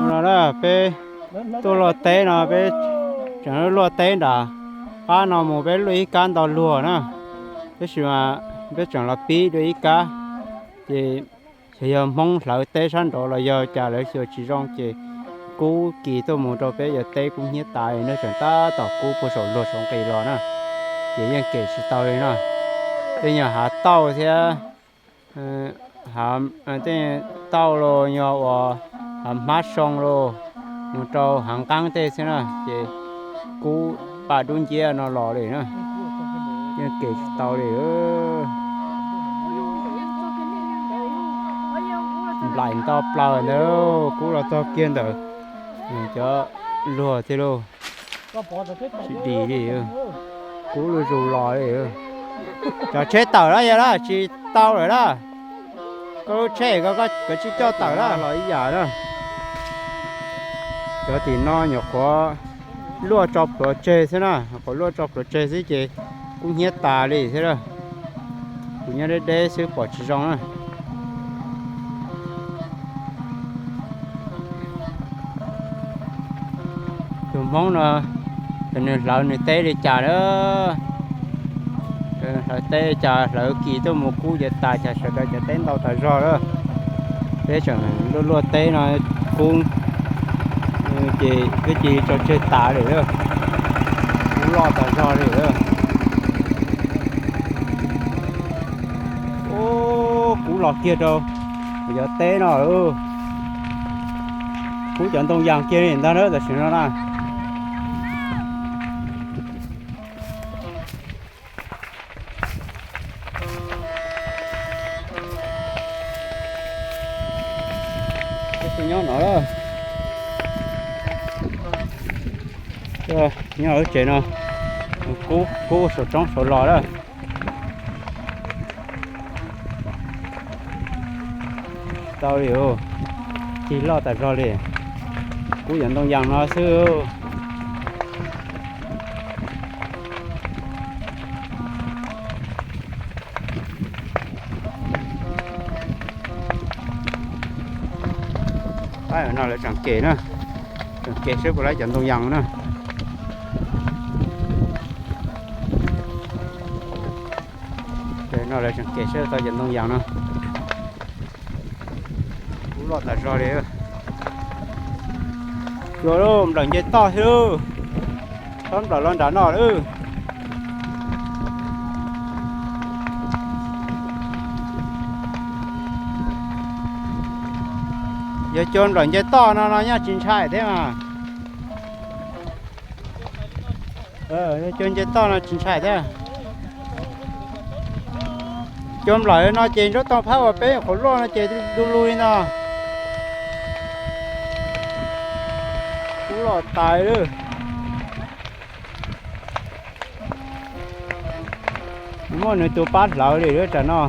No na, peb tuaj luaj teb no, peb tseem luaj teb nram qab no mus, peb luaj ib kab ntau luag na, tab sis mas peb tseem los pib dua ib kab. Ces xyov yog Hmoob hlawv teb sab nraud los yog cas lawv xyuas tsis zoo ces kub kis tuaj mus rau peb cov teb kub hnyiab tas li na, tseem tab tom kub puag saum luag saum nqis los na, ces yeej kem tsis tau li na. Tej nyuag hav tauj thiab, tej tauj los yog uas hav hmab soo los mus rau hav nqeeb tej xwb na, ces kub paj dub nciab no los li na, yeej kem tsis tau li. Nplaim nto plaws ntawd, kub los txog kiag ntawm cov luag thiab lauj. Tsis dim li, kub lug zus los li. Cov tsheb tawm lawm yog lawm, tsis tau lawm lawm. Koj lub tsheb koj tsis coj tawm lawm los ib yam na. Cov tim no nyuam qhuav luaj tso pluav tseg xwb na, nyuam qhuav luaj tso pluav tseg xwb ces kub hnyiab tas li thiab lawm. Kuv nyob deb deb xwb pom tsis zoo na. Tus Hmoob no, nws hlawv nws teb li cas na? Hlawv teb li cas, hlawv kis tuaj mus kub ces tas, cas sawv daws cov teb ntau tas zog lawm. Peb tseem luaj luaj teb no, kub ces peb cia li tso tseg tas li lawm. Kub loj tas zog li lawm. Kub los kiag rau cov teb no. Kub cov ntoo yas kiag li ntag na tam sim no na. Nyob no, nyob lub tsev no, kub saum roob saud los lawm. Tau li, tig loj tas zog li. Kub cov ntoo yas no xwb. Pab no lawv tseem kem na, tseem kem seb puas laib cov ntoo yas na. No lawv tseem kem seb tau cov ntoo yas no. Kub loj tas zog li. Cuag lub nplawm nce toj xwb, txhob nplawm los nram no lawm. Yog cua nplawm nce toj no no nyob tsis ntshai thiab mas. Yog cua nce toj no tsis ntshai thiab. Cua nplawm no ces nruab tooj phab uas peb qhuav luaj no ces du lug li no. Kub loj tas lawm. Muaj nws tus pab hlawv li lub tsam no.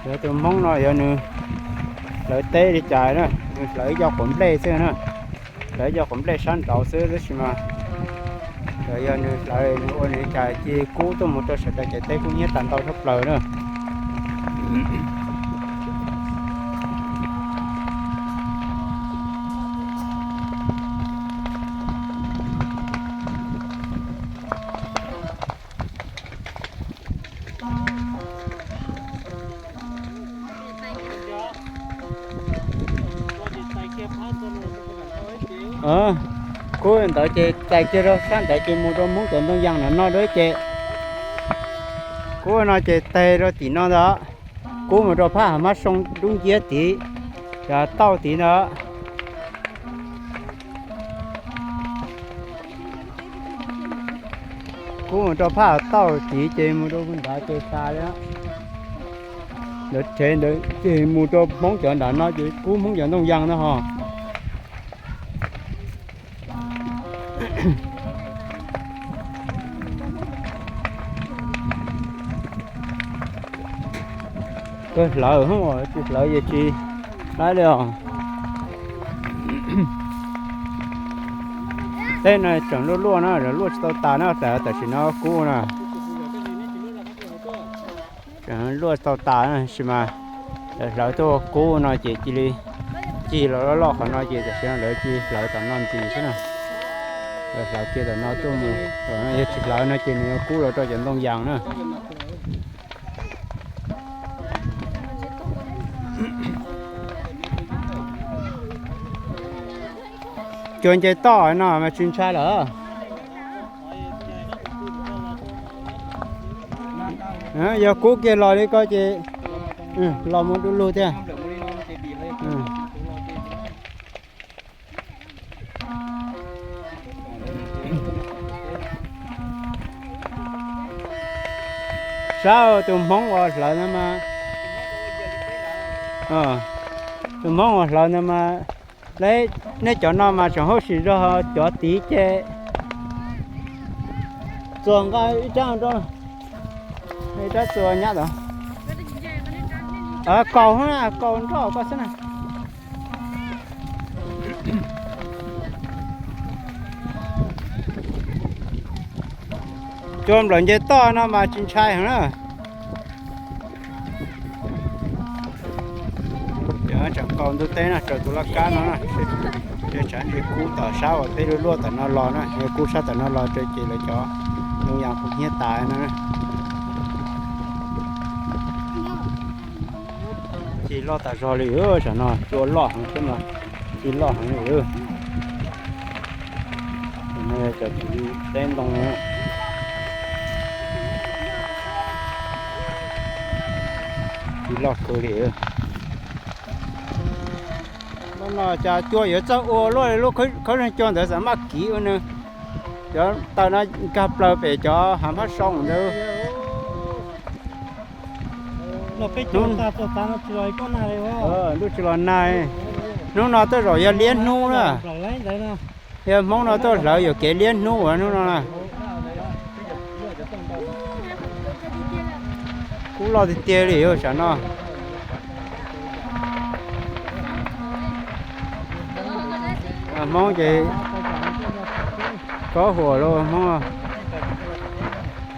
Yog tus Hmoob no yog nws hlawv teb li cas na, nws hlawv ib co quav nplej xwb na, hlawv ib co quav nplej sab nraud xwb tab sis mas yog nws hlawv nws ua nws li cas cia kub tuaj mus rau sawv daws cov teb kub hnyiab tas ntau tshaj plaws na. Kub ntawd ces txais kiag rau sab ntawd ces mus rau Hmoob cov ntoo yas no no rau ces, kub no ces txais rau tim no ntag. Kub mus rau phab hav mab soo dub nciab tid, cov tauj tid ntag. Kub mus rau phab hav tauj tid ces mus rau nrad ces tas li. Ntawd rhev ntawd ces mus rau Hmoob cov nram no ces kub Hmoob cov ntoo yas no ho. Kawg hlawv, tsis hlawv ces tsis laib li os. Teb no tseem luaj luaj na, luaj tsis tau tas na, tam sim no kub na. Tseem luaj tau tas na, tab sis mas lawv hlawv tuaj ua kub no ces cia li cig los loj loj qhov no ces tam sim no lawv cia li hlawv tom no ntxiv xwb na. Lawv hlawv kiag tom no tuaj mus, yog tsis hlawv no ces nws yuav kub los rau cov ntoo yas na. Cua nce toj no mas tsis ntshai lawm. Yog kub kiag los li ko ces los mus du lug thiab. Saib tus Hmoob uas hlawv no mas, tus Hmoob uas hlawv no mas, nej cov no mas tseem hauj sim zog, cov tid ces txuas nqa ib rab rau, ib rab txuas nyab tod. Kaus, kaus nroj koj xwb na. Cua nplawm nce toj no mas tsis ntshai heev na. Cov tseem kaus ntug teb no raws tus laj kab no na. Tej tshav ntseg kub tom sab uas peb luaj luaj tom no los na, yog kub sab tom no los rau ces lawv cov ntoo yas puv hnyiab tas no na. Cig loj tas zog li, tam no cua loj heev thiab mas cig loj heev li. Cov teb ntoo cig loj kawg li. Hnub no cas cua yuav txawj ua luaj li, lub khawb zeeg cua ntawd xav maj kiv ua nws. Cov taws no nkag plaws pem cov hav phab soo ntawd. Ntuj tsis los nag. Hnub no tej zaum yog liab hnub na. Yog Hmoob no tuaj hlawv yuam kev liab hnub uas hnub no na. Kub loj tiag tiag li yog tsam no. Hmoob ces kob huam los Hmoob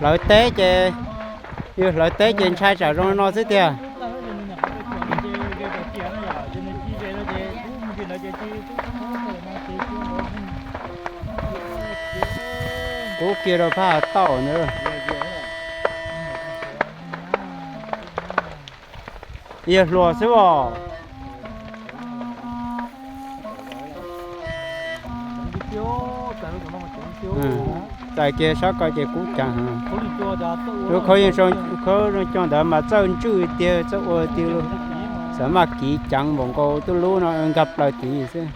hlawv teb ces, yog hlawv teb ces ntshai tsam zoo no xwb tiag. Kub kiag rau phab hav tauj ntawd. Yog hluas xwb os. Txais kiag sab ko ces kub ceev heev. Lub khaub yeej, khaub zoo coj ntawd mas txawj ntswj tiag, txawj ua tiag, xav maj kiv ceev npaum nkaus tub lub no nkag plaws tid xwb.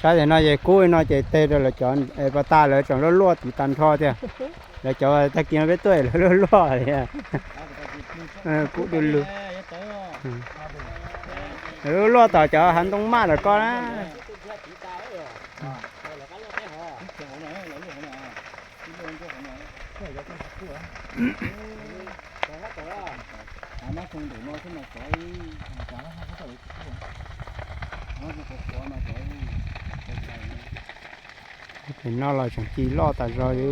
Saib tias no ces kub no ces teg rau lawv cov pas tas lawv tseem luaj luaj tid tag nrho tiag. Lawv cov tag kis no peb tuaj lawv luaj luaj li. Kub du lug. Lawv luaj tom cov hav ntoo maj lawm ko na. Pem no los tseem ci loj tas zog li.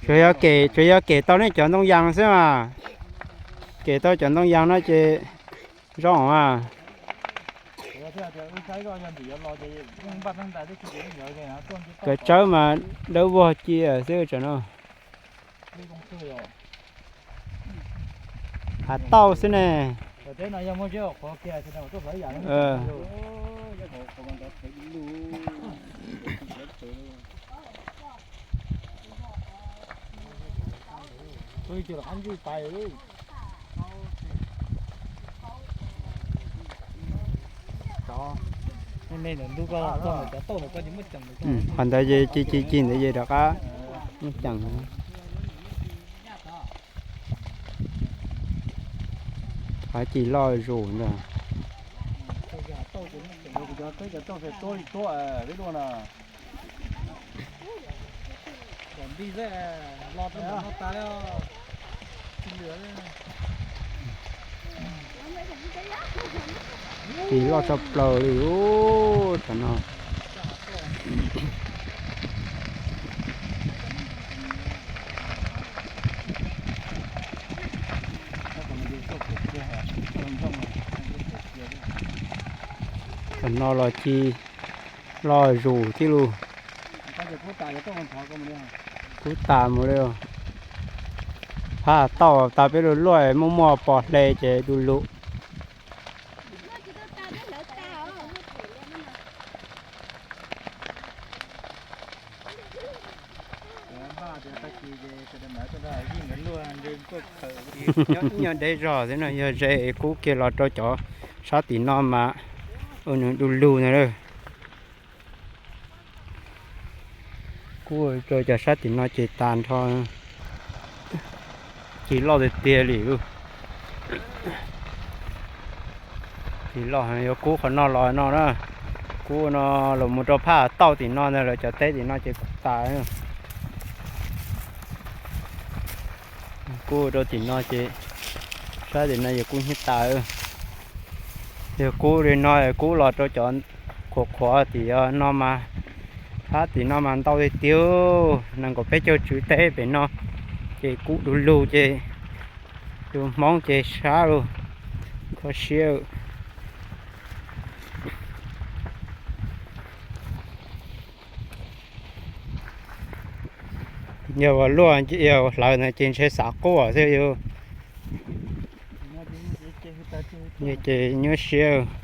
Tsuas yog kem, tsuas yog kem tau nej cov ntoo yas xwb mas. Kem tau cov ntoo yas no ces zoo mas. Kav tsawb mas dawb vog ci xwb tsam no. Hav tauj xwb ne. Qhov ntawd ci ci ci ntawd ces rov qab muab ceem. Qhov ci loj zus ntag. Ci loj tshaj plaws li ub, tam no. Tam no los ci loj zus tib lug. Kub tas mus li. Phab tauj tas peb lug luaj muaj muaj pov hle ces du lug. Nyob ib nyuag deb zog xwb no, yog ze kub kiag los rau cov sab tim no mas ua nws du lug na. Kub rau cov sab tim no ces tas nrho. Ci loj tiag tiag li. Ci loj, yog kub qhov no los no na. Kub no los mus rau phab tauj tim no ntag, lawv cov teb tim no ces kub tas. Kub rau tim no ces sab tim no yog kub hnyiab tas. Yog kub li no, kub los rau cov qhuav qhuav tim no mas, phab tim no mas ntau tiag tiag, nees nkaum peb caug tswv teb pem no, ces kub du lug ces yus Hmoob ces sab lug, kho siab. Yog ua luaj, yog ua hlawv ntawd ces ntshe xav quaj xwb yus. Yog ces nyuaj siab.